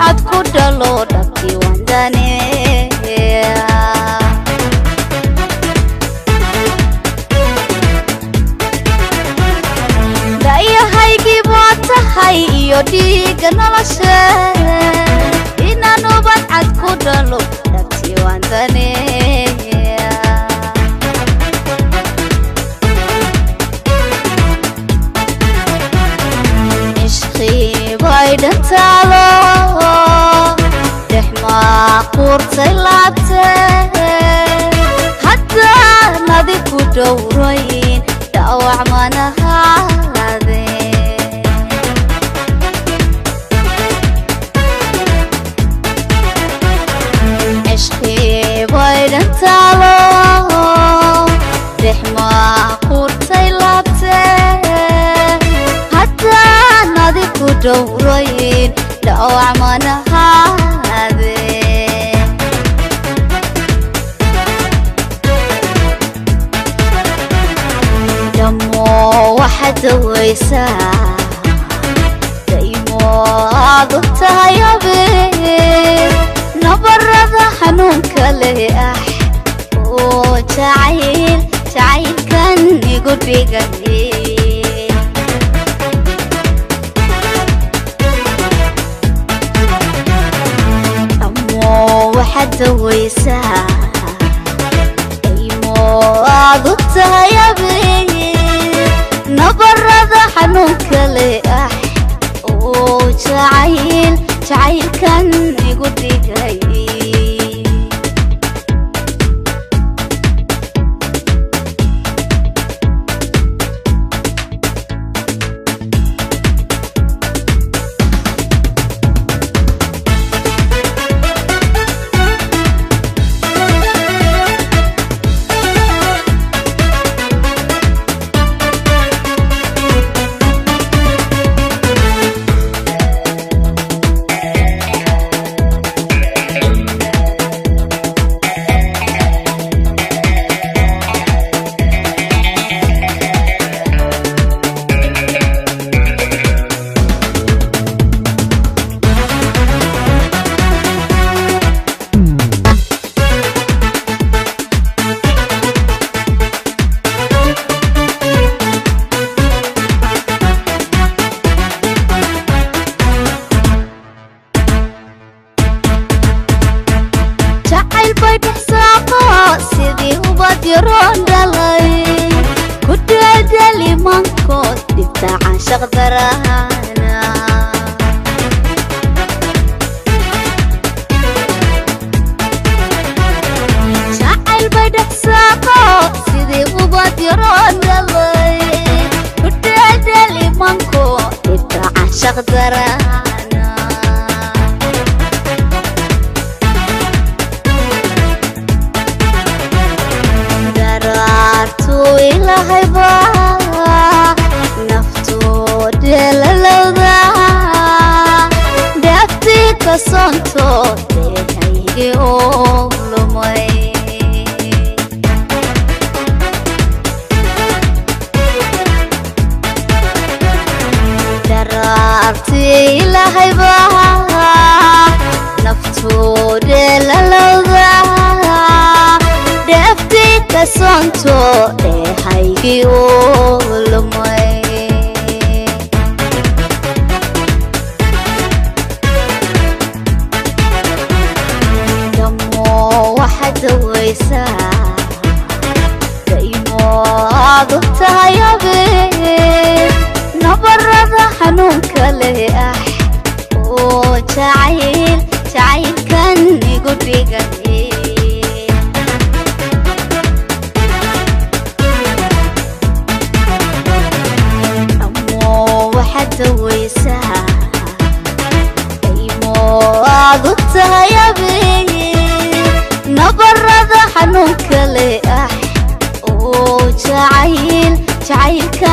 cad ku dhalo dhabtii waan daneeya. Dayahaygii baa tahay iyo dhiigga nolosha, inaan ubad cad ku dhalo dhabtii waan daneeya. Ishqii bay dhantaalo dhex maaquurtay laabtee, haddaan adiku dhowrayn dhaawac manahaadee. Ishqii bay dhantaalo dhex maaquurtay laabtee, haddaan adiku dhowrayn dhaawac manahaadee. Dhammo waxaad dawaysaa daymo aad u tahay abeer, nabarada xanuunka leh ah oo jacayl jacaylkan igu dhigay. Dhammo waxaad dawaysaa daymo aad u tahay abeer, nabarada xanuunka leh ah oo jacayl jacaylkan igu dhigay. Jacayl bay dhexsaaqo sidii ubad yaroon dhalay, ku dheeldheelimankood dhibta caanshaq darana. Jacayl bay dhexsaaqo sidii ubad yaroon dhalay, ku dheeldheelimankood dhibta caanshaq darana. Daraartu ilahayba naftu dheelalowda, dheeftii ka soonto deehaygii oo lumay. Daraartii ilahayba naftu dheelalowda, dheeftii ka soonto dheehaygii oo lumay. Dhammo waxaad dawaysaa daymo aad u tahay abeer, nabarada xanuunka leh ah oo jacayl jacaylkan igu dhigay. Dhammo waxaad dawaysaa daymo aad u tahay abeer, nabarada xanuunka leh ah oo jacayl jacaylkan